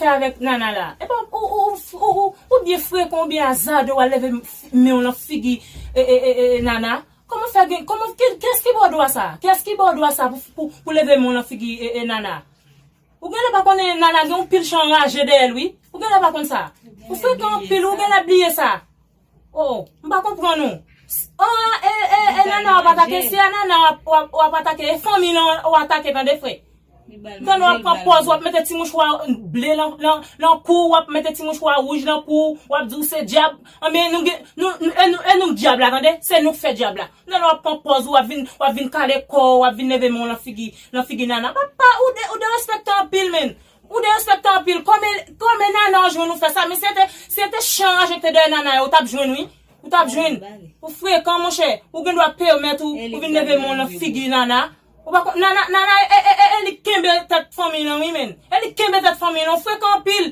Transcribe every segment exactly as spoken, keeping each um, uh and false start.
fè avèk Nana la? Epa ou, ou, ou, ou, ou byen frekan, ou byen azade, w al leve men w nan figi e, e, e, e, Nana. Kòman fè gen, kòman, ki, kiyès ki ba w dwa sa? Kiyès ki ba w dwa sa pou, pou, pou leve men w nan figi e, e, Nana? Ou genlè pa konnen Nana gen yon pil chan anraje dèyè l, wi. Ou genlè pa konn sa. Ou frekan anpil, ou genlè bliye sa. Oh, m pa konprann ou. Ah, e, e, e Nana w ap atake, si a Nana w ap, w ap, w ap atake, e fanmi lan w atake, tande, frè. Tande w ap pran pòz, w ap mete ti mouchwa ble lan, lan, lan kou w, w ap mete ti mouchwa wouj lan kou w, w ap di w se dyab. Anben, nou gen, nou, nou, e nou, e nou k dyab la, tande? Se nou k fè dyab la. Tande w ap pran pòz, w ap vin, w ap vin kale kò w, w ap vin leve men w lan figi, lan figi Nana. Papa, ou de, ou derespektan anpil, menn. Ou derespektan anpil. Kòman, kòman Nana w jwenn ou fè sa? Men si se te, si se te chan anraje k te dèyè Nana yo, ou t ap jwenn, wi. Ou t ap jwenn. Ou frekan, monchè. Ou gen dwa pèmèt ou, ou vin leve men w lan figi Nana. Ou pa konn, Nana, Nana, e, e, e, e li k kenbe tèt fanmi lan, wi, menn. E li k kenbe tèt fanmi lan. Ou frekan anpil.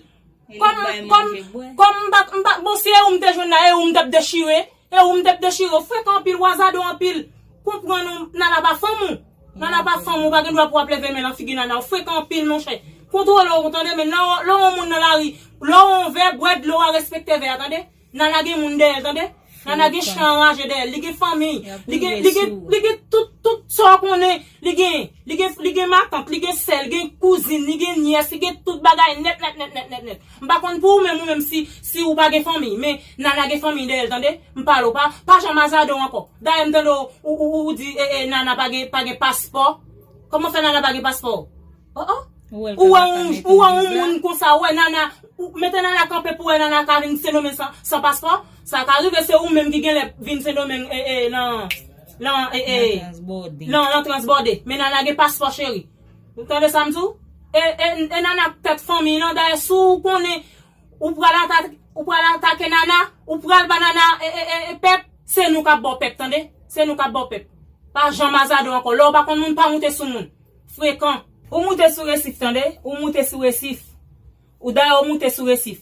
Kòm, kòm, kòm m pa, m pa, bon, si e ou m te jwenn la, e ou m t ap dechire. E ou m t ap dechire. Ou frekan anpil, ou azade w anpil. Konprann ou, Nana pa fanm ou. Nana pa fanm ou, pa gen dwa pou w ap leve men lan figi Nana. Ou frekan anpil, monchè. Kontwole w, tande, men lè w, lè w yon moun nan lari, lè w yon vè, bwè dlo a, respekte vè a, tande. Nana gen moun dèyè l, tande. Nana gen chan anraje dèyè l, li gen fanmi, li gen, li gen, li gen tout, tout sa w konnen, li gen, li gen, li gen matant, li gen sè, li gen kouzin, li gen nyès, li gen tout bagay nèt, nèt, nèt, nèt, nèt, nèt. M pa konn pou ou menm, ou menm si, si ou pa gen fanmi, men Nana gen fanmi dèyè l, tande. M pale w, pa, pa janm azade w ankò. Dayè m tande w, ou, ou, ou di, e, e, Nana pa gen, pa gen paspò. Kòman fè Nana pa gen paspò? Oh, oh. Ou wè yon, ou wè yon moun konsa, ou wè Nana, ou mete Nana kanpe pou wè Nana ka vin Sendomeng san, san paspò. Sa ka rive se ou menm ki genlè vin Sendomeng, e, e, nan, nan, e, e, nan, nan transbòde. Men Nana gen paspò, cheri. Ou tande sa m di w? E, e, e Nana k tèt fanmi lan, dayè si w konnen ou pral atake, ou pral atake Nana, ou pral ba Nana, e, e, e, e, pèp, se nou k ap ba w pèp, tande? Se nou k ap ba w pèp. Pa janm azade w ankò. Lè w pa konn moun, pa moute sou moun. Frekan. Ou moute sou resif, tande? Ou moute sou resif. Ou dayè ou moute sou resif.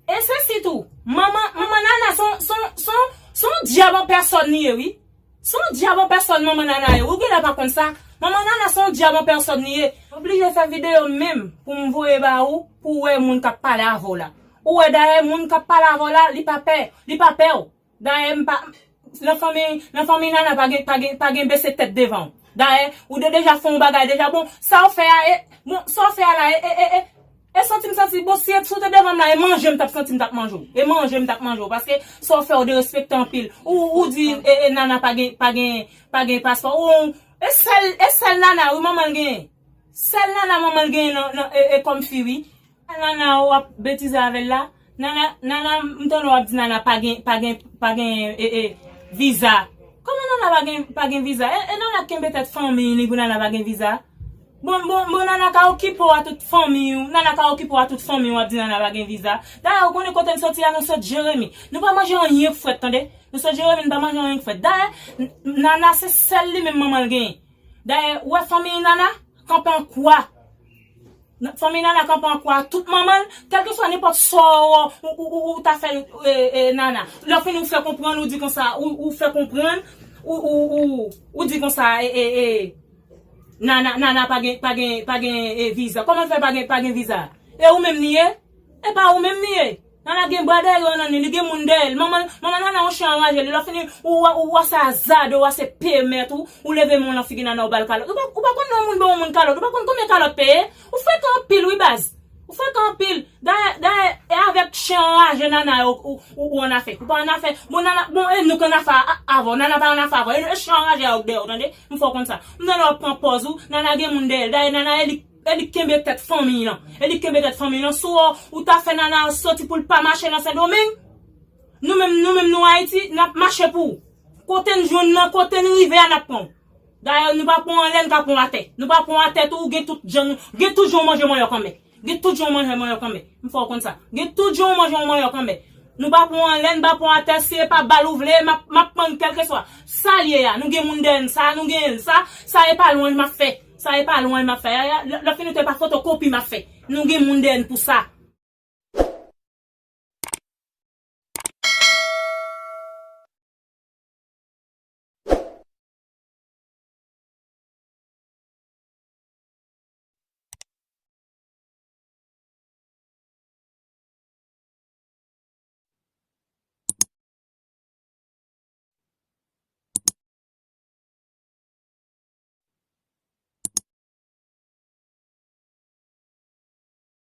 E se sitou, manman, manman Nana se yon, se yon, se yon, se yon dyab an pèsòn li ye, wi. Se yon dyab an pèsòn manman Nana ye. Ou genlè pa konn sa. Manman Nana se yon dyab an pèsòn li ye. Oblije fè videyo menm pou m voye ba ou, pou w wè moun k ap pale avè w la. Ou wè dayè moun k ap pale avè w la, li pa pè, li pa pè w. Dayè m pa, nan fanmi, nan fanmi Nana pa gen, pa gen, pa gen bese tèt devan w. Dayè, ou de, deja fè yon bagay deja, bon, sa w fè a, e, bon, sa w fè a la, e, e, e, e, e santi m santi, bon, si, si w te devan m la, e manje m t ap santi m t ap manje w. E manje m t ap manje w, paske sa w fè w derespekte anpil. Ou, ou di, e, e, Nana pa gen, pa gen, pa gen paspò. Ou, e sèl, e sèl Nana, wi, manman l genyen. Sèl Nana manman l genyen nan, nan, e, e, kòm fi, wi. Nana, w ap betize avè l la. Nana, Nana, m tande w ap di Nana pa gen, pa gen, pa gen, e, e, viza. Kòman Nana pa gen, pa gen viza? E, e Nana kenbe tèt fanmi li pou Nana pa gen viza. Bon, bon, bon, Nana ka okipe w a tout fanmi w. Nana ka okipe w a tout fanmi w, w ap di Nana pa gen viza. Dayè, ou konnen kote n soti a, nou sot Jeremi. Nou pa manje anyen k frèt, tande. Nou sot Jeremi, nou pa manje anyen k frèt. Dayè, n-, Nana se sèl li menm manman l genyen. Dayè, ou wè fanmi Nana kanpe an kwa. Nan, fanmi Nana kanpe an kwa, tout manman l, kèlkeswa nenpòt sa w, ou, ou, ou, ou ta fè, e, e, Nana. Lè w fini, ou fè konprann, ou di konsa, ou, ou fè konprann, ou, ou, ou, ou di konsa, e, e, e, Nana, Nana pa gen, pa gen, pa gen, e, viza. Kòman l fè pa gen, pa gen viza? E ou menm li ye? E pa ou menm li ye? Nana gen bra dèyè yo nan li, li gen moun dèyè l. Manman, manman Nana yon chen anraje li. Lè w fini, ou, ou, ou wè se azade, ou wè se pèmèt ou, ou leve men w nan figi Nana, ou ba l kalòt. Ou pa, ou pa konn lè yon moun ba yon moun kalòt. Ou pa konn konbyen kalòt peye? Ou frekan anpil, wi, baz. Ou frekan anpil. Dayè, dayè, e avèk chen anraje Nana yo, ou, ou, ou annafè. Ou pa annafè. Bon, Nana, bon, e nou k annafè a, avè w. Nana pa annafè avè w. E, e chen anraje a yo k dèyè w, tande? M fè w konn sa. M tande w ap pran pòz ou. Nana gen moun dèyè l. Dayè, Nana, e li E li k kenbe tèt fanmiy lan. E li k kenbe tèt fanmiy lan. Si w, ou ta fè Nana soti pou l pa mache nan Sendomeng, nou menm, nou menm nou Ayiti, n ap mache pou ou. Kote n jwenn nan, kote n rive a, n ap pran w. Dayè, nou pa pran w anlè, n ka pran w atè. Nou pa pran w atè tou, ou gen tout jan, gen tout jan w manje manyòk anmè. Gen tout jan w manje manyòk anmè. M fè w konn sa. Gen tout jan w manje yon manyòk anmè. Nou pa pran w anlè, n pa pran w atè, si e pa bal ou vle, m ap, m ap pran l kèlkeswa. Sa l ye a, nou gen moun dèyè n, sa, nou genyen l, sa, sa e pa lwanj m ap fè. Sa e pa lwanj m ap fè. Ya, ya, lè, lè fini w te pa fotokopi m ap fè. Nou gen moun dèyè n pou sa.